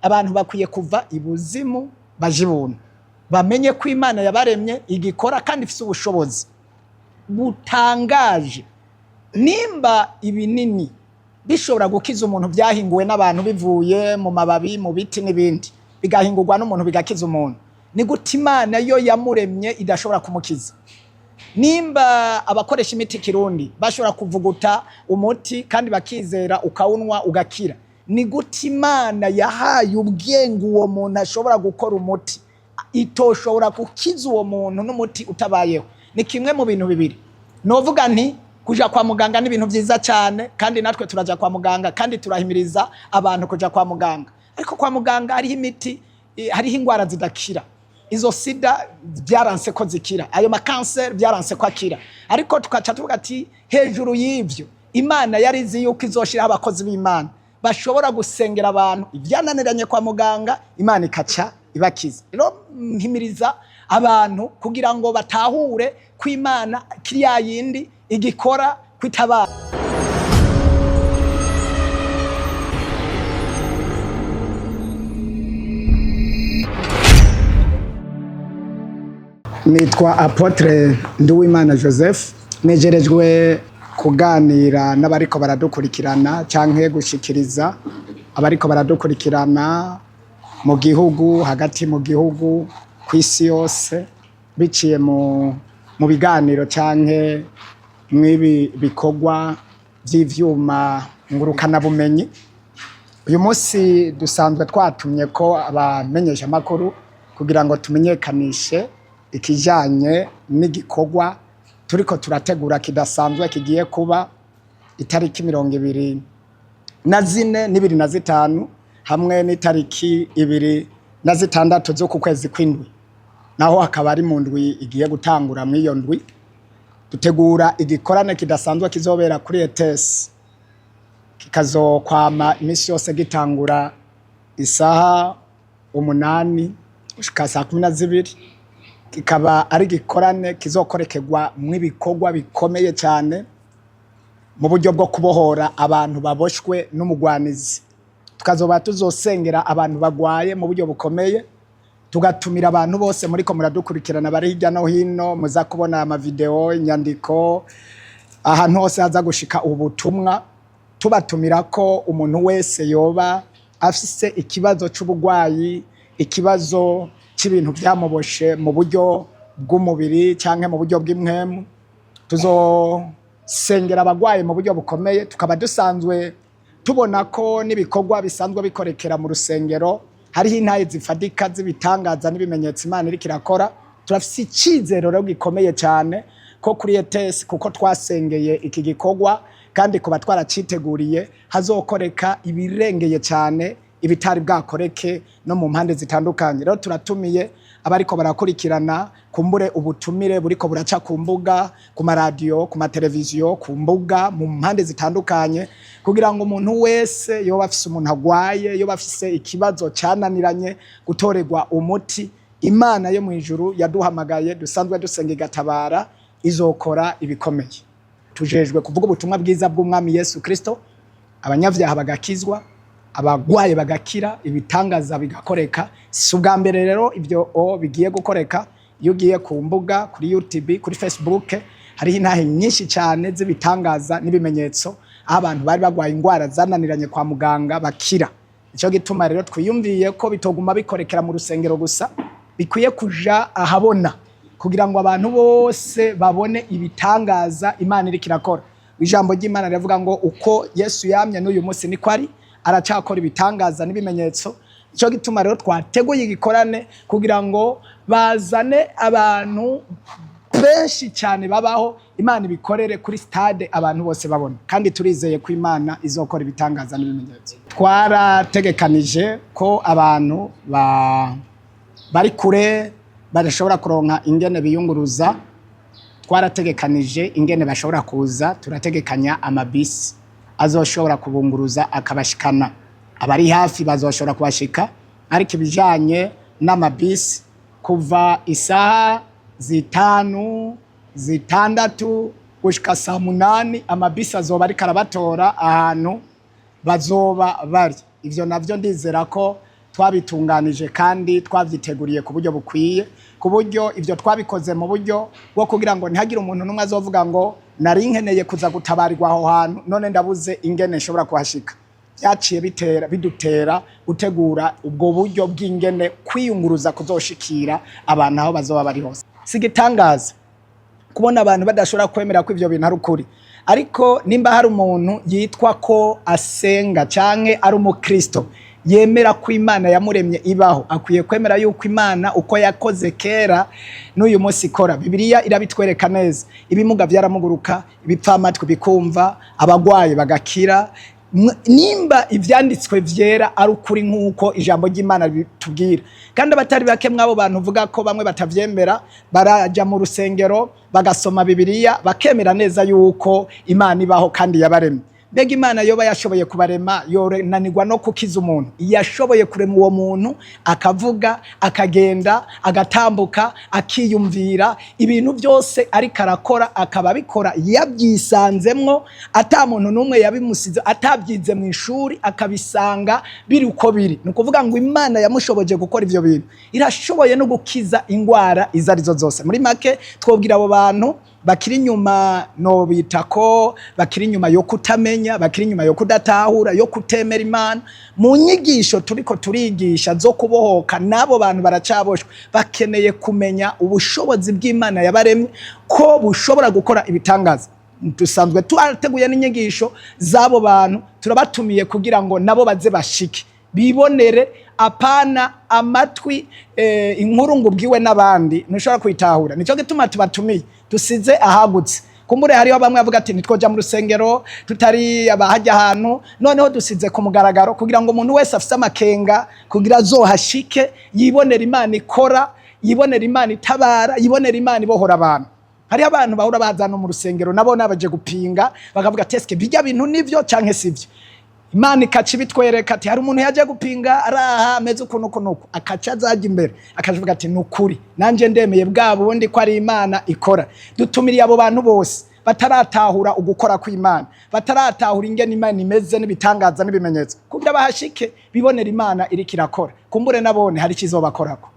Abantu bakwiye kuva ibuzimu baje ibuntu, bamenye ko Imana yabaremye igikora kandi ifise ubushobozi butangaje. Nimba ibinini bishobora gukiza umuntu byahinguwe n'abantu, bivuye mu mababi, mu biti n'ibindi, bigahingurwa n'umuntu bigakiza umuntu, ni gute Imana yo yamuremye idashobora kumukiza? Nimba abakoresha imiti kirundi bashobora kuvuguta umuti kandi bakizera, ukawunwa ugakira, ni gute Imana yahaye ubwenge uwo muntu ashobora gukora umuti itoshobora gukiza uwo muntu n'umuti utabayeho? Ni kimwe mu bintu bibiri novuga nti kuja kwa muganga ni ibintu vyiza cyane, kandi natwe turaja kwa muganga, kandi turahimiriza abantu kuja kwa muganga. Ariko kwa muganga hariho imiti, hariho ingwara zidakira. Izo sida byaranse ko zikira, ayo makanseri byaranse ko akira. Ariko tukaca tuvuga ati hejuru y'ivyo, Imana yari izi yuko izoshiraho abakozi b'Imana bashobora gusengera abantu ibyananiranye kwa muganga, Imana ikaca ibakiza. Rero mpimiriza abantu kugira ngo batahure ko Imana kiriya yindi igikora, kwitabara. Nitwa Apôtre Nduwimana Joseph. Negerejwe kuganira n'abariko baradukurikirana canke gushikiriza abariko baradukurikirana mu gihugu hagati, mu gihugu, ku isi yose, biciye mu biganiro canke mw'ibi bikorwa vy'ivyuma ngurukanabumenyi. Uyu munsi dusanzwe twatumye ko abamenyeshamakuru kugira ngo tumenyekanishe ikijanye n'igikorwa turiko turategura kidasanzwe, kigiye kuba itariki 24 n'25 hamwe n'itariki 26 z'uku kwezi kw'indwi, naho hakaba ari mu ndwi igiye gutangura. Mw'iyo ndwi dutegura igikorane kidasanzwe kizobera kuri ETS, kikazokwama iminsi yose gitangura isaha 8 gushika saa 12, kikaba ari igikorane kizokorekerwa mw'ibikorwa bikomeye cyane mu buryo bwo kubohora abantu baboshwe n'umugwanizi. Tukazoba tuzosengera abantu bagwaye mu buryo bukomeye, tugatumira abantu bose muriko muradukurikirana bari hirya no hino, muza kubona amavideo, inyandiko, ahantu hose haza gushika ubutumwa, tubatumira ko umuntu wese yoba afise ikibazo c'ubugwayi, ikibazo c'ibintu byamuboshe mu buryo bw'umubiri canke mu buryo bw'impwemu, tuzosengera abagwayi mu buryo bukomeye. Tukaba dusanzwe tubona ko n'ibikorwa bisanzwe bikorekera mu rusengero hariho intahe zifatika z'ibitangaza n'ibimenyetso Imana iriko irakora. Turafise icizero rero gikomeye cyane ko kuri ETS, kuko twasengeye iki gikorwa kandi kuba twaraciteguriye, hazokoreka ibirengeye cyane ibitari bwakoreke no mu mpande zitandukanye. Rero turatumiye abariko barakurikirana, kumbure ubutumire buriko buraca ku mbuga, ku maradiyo, ku mateleviziyo, ku mbuga, mu mpande zitandukanye, kugira ngo umuntu wese yoba afise umuntu agwaye, yoba afise ikibazo cyananiranye gutorerwa umuti, Imana yo mu ijuru yaduhamagaye dusanzwe dusenga igatabara, izokora ibikomeye. Tujejwe kuvuga ubutumwa bwiza bw'Umwami Yesu Kristo, abanyabyaha bagakizwa, abagwaye bagakira, ibitangaza bigakoreka. Si ubwa mbere rero ibyo bigiye gukoreka. Iyo ugiye ku mbuga, kuri YouTube, kuri Facebook, hariho intahe nyinshi cyane z'ibitangaza n'ibimenyetso, aho abantu bari bagwaye indwara zananiranye kwa muganga bakira. Nicyo gituma rero twiyumviye ko bitoguma bikorekera mu rusengero gusa, bikwiye kuja ahabona kugira ngo abantu bose babone ibitangaza Imana iriko irakora. Ijambo ry'Imana riravuga ngo uko Yesu yamye n'uyu munsi niko ari, aracakora ibitangaza n'ibimenyetso. Nicyo gituma rero twateguye igikorane kugira ngo bazane abantu benshi cyane babaho, Imana ibikorere kuri stade abantu bose babona, kandi turizeye ko Imana izokora ibitangaza n'ibimenyetso. Twarategekanije ko abantu bari kure badashobora kuronka ingene biyunguruza, twarategekanije ingene bashobora kuza. Turategekanya amabisi azoshobora kubunguruza akabashikana. Abari hafi bazoshobora kubashika, ariko ibijanye n'amabisi, kuva isaha 5, 6 gushika saa 8, amabisi azoba ariko arabatora ahantu bazoba bari. Ivyo navyo ndizera ko Twabitunganije kandi twavyiteguriye ku buryo bukwiye, ku buryo ivyo twabikoze mu buryo bwo kugira ngo ntihagire umuntu n'umwe azovuga ngo nari nkeneye kuza gutabarirwa aho hantu, none ndabuze ingene nshobora kuhashika. Byaciye bitera bidutera gutegura ubwo buryo bw'ingene kwiyunguruza kuzoshikira abantu aho bazoba bari hose. Si igitangaza kubona abantu badashobora kwemera ko ivyo bintu ari ukuri, ariko nimba hari umuntu yitwa ko asenga canke ari umukristo yemera ko Imana yamuremye ibaho, akwiye kwemera yuko Imana uko yakoze kera n'uyu munsi ikora. Bibiliya irabitwereka neza: ibimuga vyaramuguruka, ibipfamatwi bikumva, abagwayi bagakira. Nimba ivyanditswe vyera ari ukuri nk'uko ijambo ry'Imana bitubwira, kandi abatari bake mw'abo bantu uvuga ko bamwe batavyemera baraja mu rusengero bagasoma Bibiliya, bakemera neza yuko Imana ibaho kandi yabaremye. Mbega Imana yoba yashoboye kubarema, yorananirwa no kukiza umuntu? Yashoboye kurema uwo muntu akavuga, akagenda, agatambuka, akiyumvira ibintu byose, ariko arakora akaba abikora yabyisanzemwo, ata muntu n'umwe yabimusize, atabyize mu ishuri, akabisanga biri uko biri. Ni ukuvuga ngo Imana yamushoboje gukora ivyo bintu, irashoboye no gukiza ingwara izo arizo zose. Muri make, twobwira abo bantu bakiri inyuma, nobita ko bakiri inyuma yo kutamenya, bakiri inyuma yo kudatahura, yo kutemera Imana. Mu nyigisho turiko turigisha zo kubohoka, n'abo bantu baracaboshwe, bakeneye kumenya ubushobozi bw'Imana yabaremye ko bushobora gukora ibitangaza. Dusanzwe twateguye n'inyigisho z'abo bantu, turabatumiye kugira ngo nabo baze bashike bibonere, apana amatwi. Inkuru ngo ubwiwe n'abandi ntushobora kuyitahura. Nico gituma tubatumiye, dusize ahagutse. Kumbure hariho bamwe bavuga ati ntitwoja mu rusengero tutari abahajya ahantu. Noneho dusize ku mugaragaro kugira ngo umuntu wese afise amakenga kugira azohashike, yibonera Imana ikora, yibonera Imana itabara, yibonera Imana ibohora abantu. Hariho abantu bahora baza no mu rusengero, nabo nabaje gupinga, bakavuga ati eske bijya bintu nivyo canke sivyo? Imana ikaca ibitwereka ati hari umuntu yaje gupinga araha ameze ukuntu uku nuku, akaca azajya imbere akavuga ati ni ukuri, nanje ndemeye bwa bundi ko ari Imana ikora. Dutumiriye abo bantu bose bataratahura ugukora kw'Imana, bataratahura ingene Imana imeze n'ibitangaza n'ibimenyetso, kugira bahashike bibonera Imana iriko irakora. Kumbure nabone hari ikizobakorako.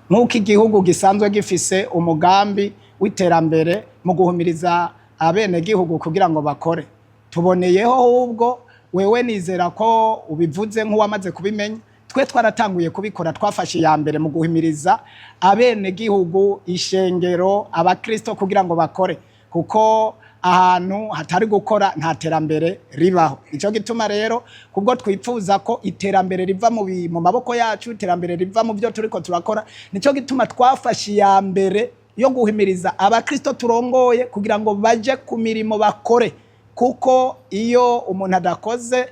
Nk'uko igihugu gisanzwe gifise umugambi w'iterambere mu guhumiriza abenegihugu kugira ngo bakore, tuboneyeho ahubwo wewe nizera ko ubivuze nk'uwamaze kubimenya. Twe twaratanguye kubikora, twafashe iya mbere mu guhimiriza abenegihugu, ishengero, abakristo kugira ngo bakore, kuko ahantu hatari gukora nta terambere ribaho. Nico gituma rero kubwo twipfuza ko iterambere riva mu maboko yacu, iterambere riva mu byo turiko turakora, nico gituma twafashe iya mbere yo guhimiriza abakristo turongoye kugira ngo baje ku mirimo bakore, kuko iyo umuntu adakoze,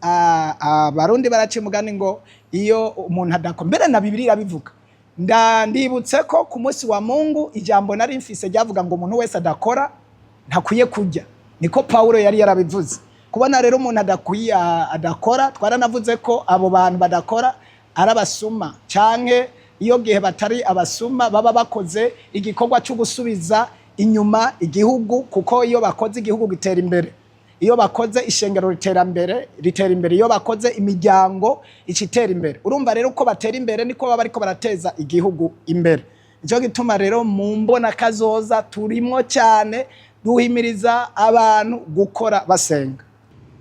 Abarundi baraca umugani ngo iyo umuntu adakora, mbere na Bibiliya irabivuga. Ndibutse ko ku munsi wa Mungu ijambo nari mfise ryavuga ngo umuntu wese adakora ntakwiye kurya. Niko Pawulo yari yarabivuze. Kubona rero umuntu adakwiye, adakora, twaranavuze ko abo bantu badakora ari abasuma, canke iyo gihe batari abasuma baba bakoze igikorwa cyo gusubiza inyuma igihugu, kuko iyo bakoze igihugu gitera imbere, iyo bakoze ishengero ritera imbere, iyo bakoze imiryango icitera imbere. Urumva rero uko batera imbere niko baba bariko barateza igihugu imbere. Nico gituma rero mu mbona kazoza turimwo cyane duhimiriza abantu gukora basenga.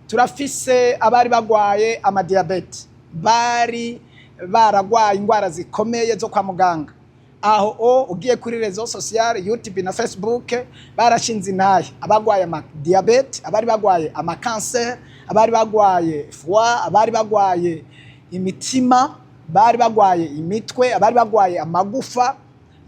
Turafise abari bagwaye amadiyabete, bari baragwaye indwara zikomeye zo kwa muganga. Aho o ugiye kuri réseaux sociaux, YouTube na Facebook, barashinze intahe abagwaye amadiyabete, abari bagwaye amakanseri, abari bagwaye foie, abari bagwaye imitima, bari bagwaye imitwe, abari bagwaye amagufa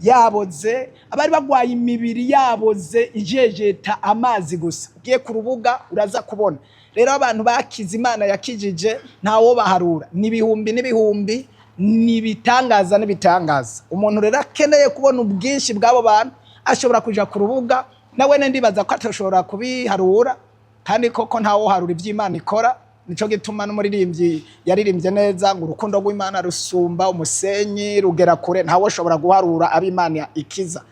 yaboze, abari bagwaye imibiri yaboze ijejeta amazi gusa. Ugiye ku rubuga uraza kubona rero abantu bakize, Imana yakijije, ntawo baharura, ni ibihumbi n'ibihumbi, ni ibitangaza n'ibitangaza. Umuntu rero akeneye kubona ubwinshi bw'abo bantu ashobora kuja ku rubuga, nawe ndibaza ko atashobora kubiharura, kandi koko ntawoharura ivy'Imana ikora. Nico gituma n'umuririmbyi yaririmbye neza ngo urukundo rw'Imana rusumba umusenyi, rugera kure, ntawe ushobora guharura abo Imana ikiza.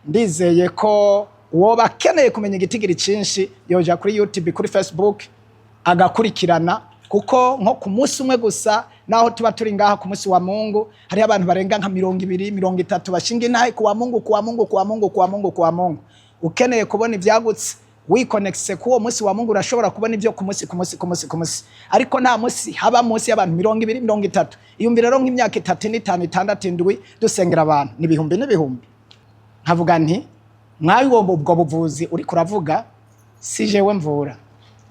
Ndizeye ko uwoba akeneye kumenya igitigiri cinshi yoja kuri YouTube, kuri Facebook, agakurikirana, kuko nko ku munsi umwe gusa Naho tuba turi ngaha ku munsi wa Mungu, hariho abantu barenga nka 20, 30 bashinga intahe ku wa Mungu, ku wa Mungu, ku wa Mungu, ku wa Mungu, ku wa Mungu. Ukeneye kubona ivyagutse, wikonekise k'uwo munsi wa Mungu, urashobora kubona ibyo ku munsi, ku munsi, ku munsi, ku munsi. Ariko nta munsi haba munsi y'abantu 20, 30. Iyumvire rero nk'imyaka 3, 5, 6, 7 dusengera abantu ni ibihumbi n'ibihumbi. Nkavuga nti mwayi ubwo buvuzi uriko uravuga, si jewe mvura,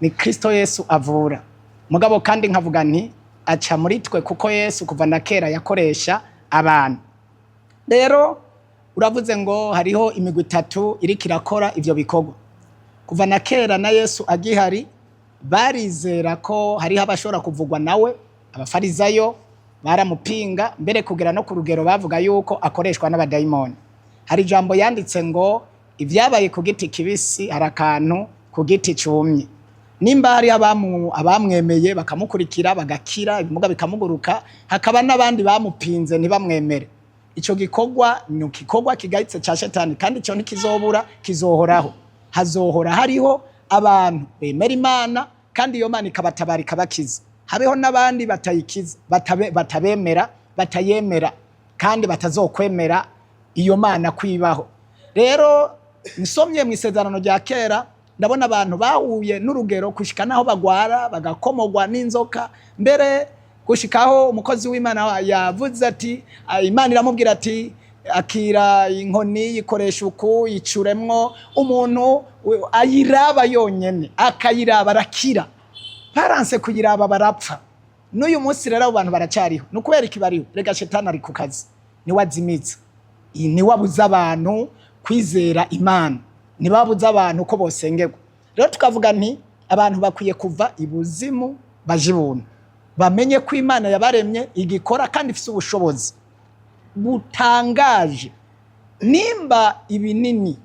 ni Kristo Yesu avura. Mugabo kandi nkavuga nti aca muri twe, kuko Yesu kuva na kera yakoresha abantu. Rero uravuze ngo hariho imigwi itatu iriko irakora ivyo bikorwa. Kuva na kera na Yesu agihari, barizera ko hariho abashobora kuvugwa nawe. Abafarizayo baramupinga, mbere kugera no ku rugero bavuga yuko akoreshwa n'abadayimoni. Hari ijambo yanditse ngo ibyabaye ku giti kibisi hari akantu ku giti cumye. Nimba hari abamwemeye bakamukurikira, bagakira, ibimuga bikamuguruka, hakaba n'abandi bamupinze ntibamwemere, ico gikorwa ni igikorwa kigayitse ca Shetani, kandi ico ntikizobura, kizohoraho. Hazohora hariho abantu bemera Imana, kandi iyo Mana ikabatabara, ikabakiza. Habeho n'abandi batayikiza, batabemera, batayemera, kandi batazokwemera iyo Mana kwibaho. Rero nsomye mu Isezerano rya Kera, ndabona abantu bahuye n'urugero gushika naho bagwara, bagakomogwa n'inzoka, mbere gushikaho umukozi w'Imana yavuze ati, Imana iramubwira ati: "Akira inkoni, yikoresha uku, yicuremwo umuntu ayiraba yonyene, akayiraba arakira." Baranse kuyiraba, barapfa. N'uyu munsi rero abo bantu baracyariho. Ni ukubera iki bariho? Rega Shetani ari ku kazi, niwe azimiza, niwe abuza abantu kwizera Imana, ntibabuze abantu ko bosengerwa. Rero tukavuga nti abantu bakwiye kuva ibuzimu baje ibuntu, bamenye ko Imana yabaremye igikora kandi ifise ubushobozi butangaje. Nimba ibinini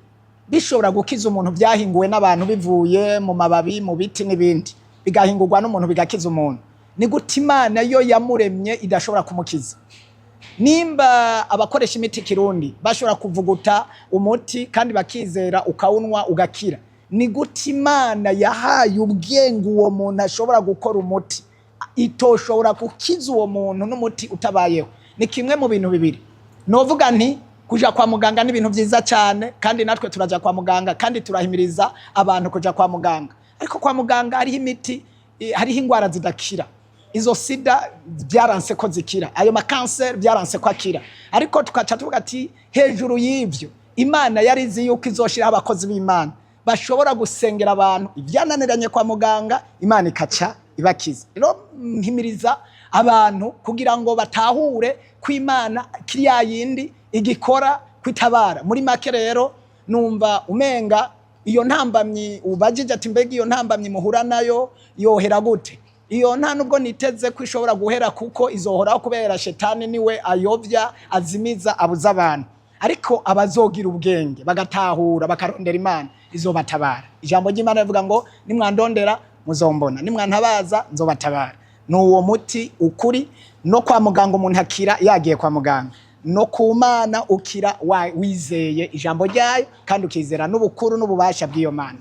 bishobora gukiza umuntu, byahinguwe n'abantu, bivuye mu mababi, mu biti n'ibindi, bigahingurwa n'umuntu, bigakiza umuntu, ni gute Imana yo yamuremye idashobora kumukiza? Nimba abakoresha imiti kirundi bashobora kuvuguta umuti kandi bakizera, ukawunwa ugakira, ni gute Imana yahaye ubwenge uwo muntu ashobora gukora umuti itoshobora gukiza uwo muntu n'umuti utabayeho? Ni kimwe mu bintu bibiri. Novuga nti kuja kwa muganga ni ibintu vyiza cyane, kandi natwe turaja kwa muganga, kandi turahimiriza abantu kuja kwa muganga. Ariko kwa muganga hariho imiti, hariho ingwara zidakira. Izo sida byaranse ko zikira, ayo makanseri byaranse ko akira. Ariko tukaca tuvuga ati hejuru y'ivyo, Imana yari izi yuko izoshiraho abakozi b'Imana bashobora gusengera abantu ibyananiranye kwa muganga, Imana ikaca ibakiza. Rero mpimiriza abantu kugira ngo batahure ko Imana kiriya yindi igikora, kwitabara. Muri make rero, numva umenga iyo ntambamyi ubajije ati mbega iyo ntambamyi muhura nayo yohera gute, iyo nta nubwo niteze ko ishobora guhera, kuko izohoraho, kubera Shetani niwe ayovya, azimiza, abuza abantu. Ariko abazogira ubwenge bagatahura, bakarondera Imana, izobatabara. Ijambo ry'Imana rivuga ngo: "Nimwandondera muzombona, nimwantabaza nzobatabara." Ni uwo muti ukuri. No kwa muganga umuntu akira yagiye kwa muganga, no ku Mana ukira wizeye ijambo ryayo kandi ukizera n'ubukuru n'ububasha bw'iyo Mana.